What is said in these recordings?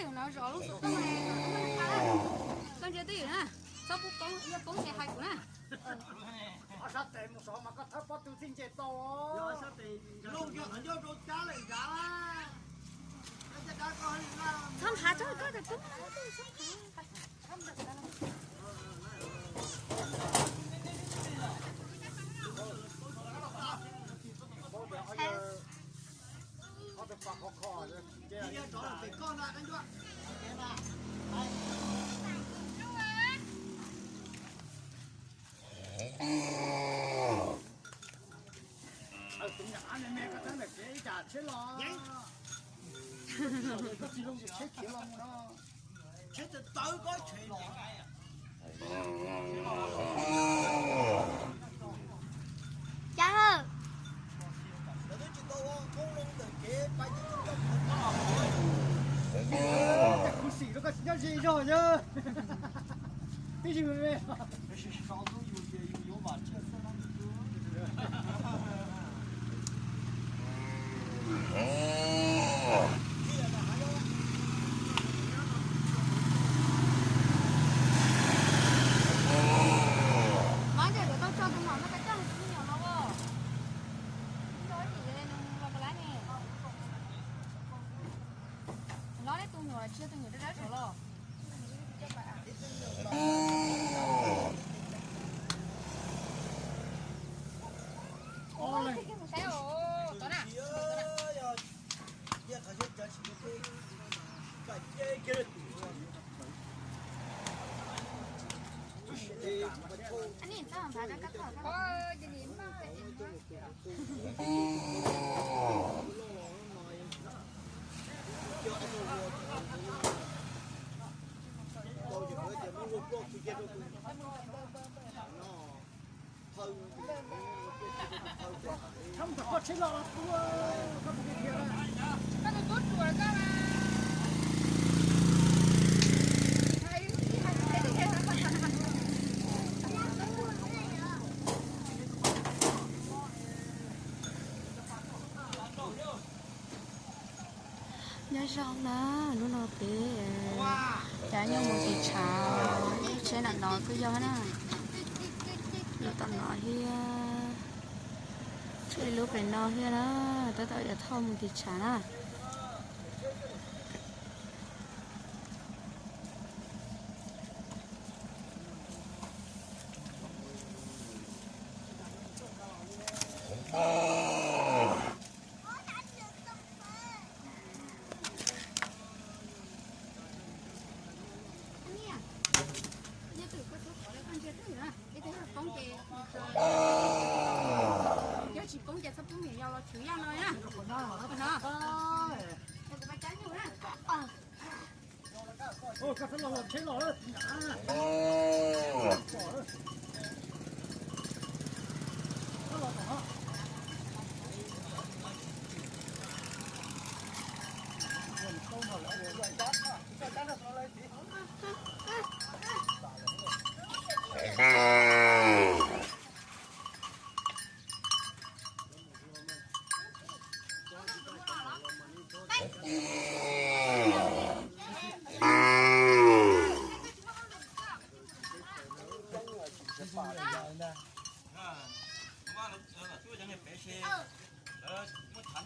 No zov lub xov tooj, koj ntsia twj ywm na, txhob pub poob, yog poob ces hais kuv na. Ob sab tes mus sov mas koj thawb pob tw txij nce tau. Txhob nrhav tsob koj tus tub. Cas lawm? Kuv sim rau koj tsis nyob ze zog yog. Twb yws me me. Mab, ntshe yuav tau tso tus nom no pab coj tus me nyuam no as. Tso ib yim los lawm ne. Los ne, tus nyuam tsis yog tus nyuam dawb dawb saum los. Thaum koj tsheb los, koj tus tub ruam koj na. Nyob zoo na, hnub no peb cav nyuj mus tiv tshav, lub tsheb nram no kuj yog na. Lub tom no thiab, tshuav ib lub pem no thiab na, tab tom yuav thauj mus tiv tshav na. Yog tsis poob ces txhob poob, yog los chwv yaj no na. Kuv pab cab nyuj na. Muab tham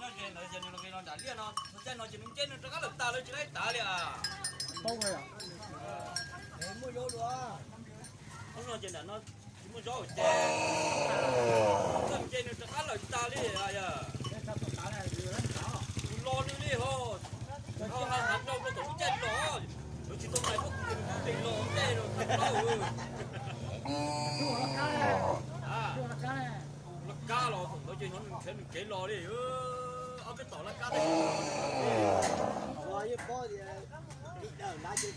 nyob ze ntawd ces nws los nqis los nram liaj no, thaum caij no ces nws nce nws rov qab lawm tas lawm, tsis laib tav li as. Muaj zaub dua. Hnub no ces nram no tsis muaj zaub ces, txawj nce nws rov qab lawm tas li yog. Tus los nws li ho, ho hav rau rau tom lub caij los, lawv tsis tau hais koj kuv ces nws kuj tes los ntej los tau plaub. Laj kab los thaum ntawd ces hnov nws nrhiav nws kev los li. Ob peb tom laj kab tab sis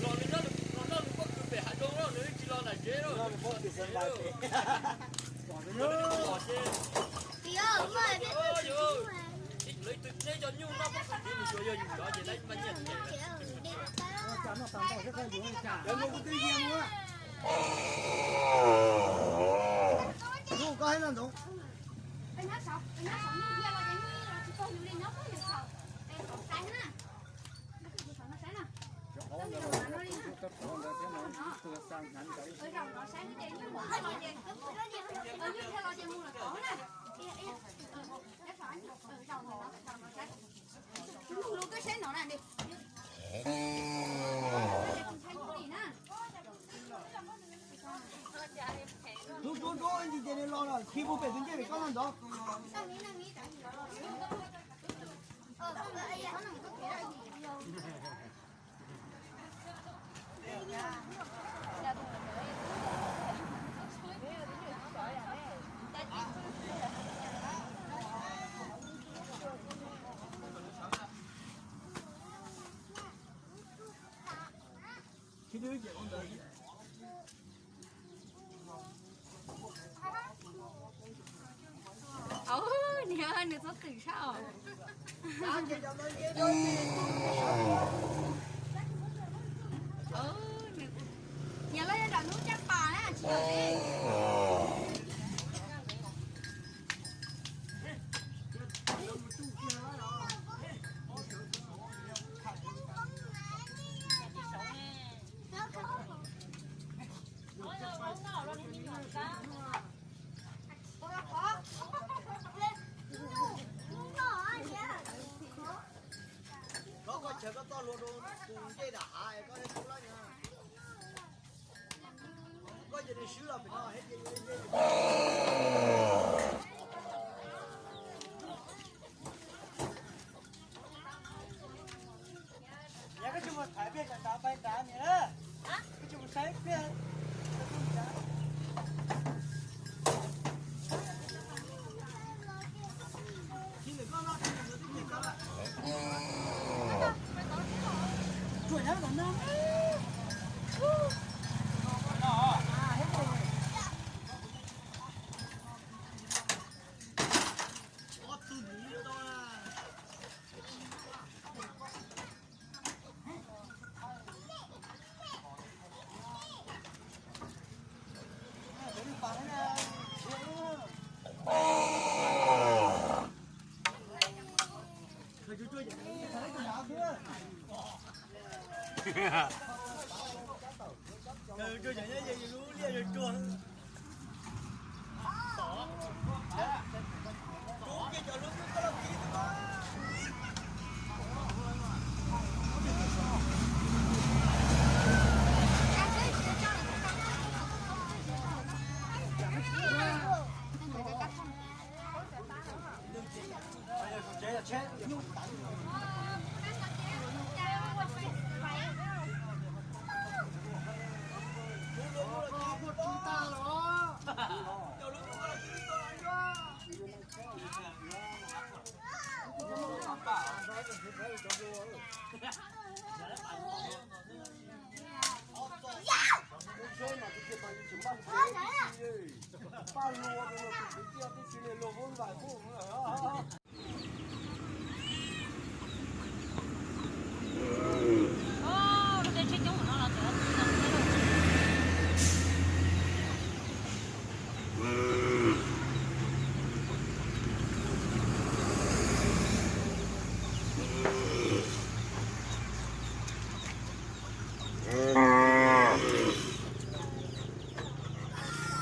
los nws nyob nws pob kws pem hav zoov lawm, nws tsis los nram tsev lawm. Lawv ib tug teb cov nyuj noj pob kws nws yuav yog yus cov ces lawv mas nyiaj. Rub rub rub, ib ntsis ces nws los lawm, khi puag pem tus ncej pem koj no ntxov. Au, niag nws txhob twm sab os. Niag loj nyob nram lub caj pas na, tsis yog ne. Koj, koj chaw koj txoj hlua rau tus ncej nram hav koj thiaj tub lab na. Koj ces nws swb los pem no. Yog koj tsis mus thaiv pliag, tsam nrad pais nrad niam, koj tsis mus saib pliag.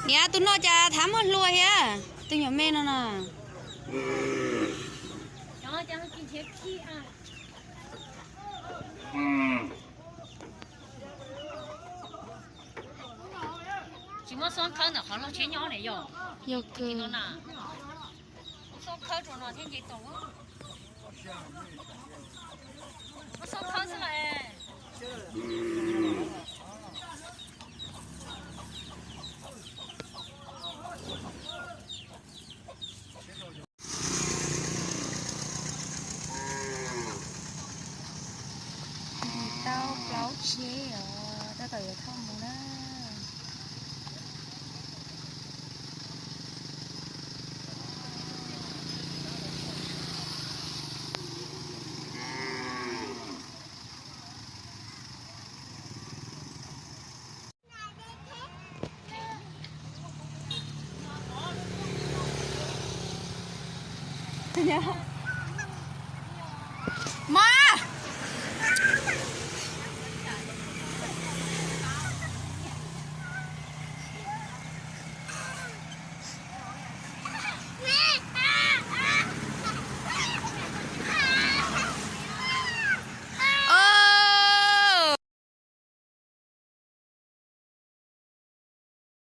Niam, tus no cas thav muaj hlua thiab, tus nyuam me no no. Tsis muab xob khawb ntawm qhov loj tsheb nyob ne yog? Yog kawg. Muab xob khawb rau no thiab nce tau. Muab xob khawb xwb las. Dim tau plaub tsheb os, tab tom yuav thauj mus na. Mas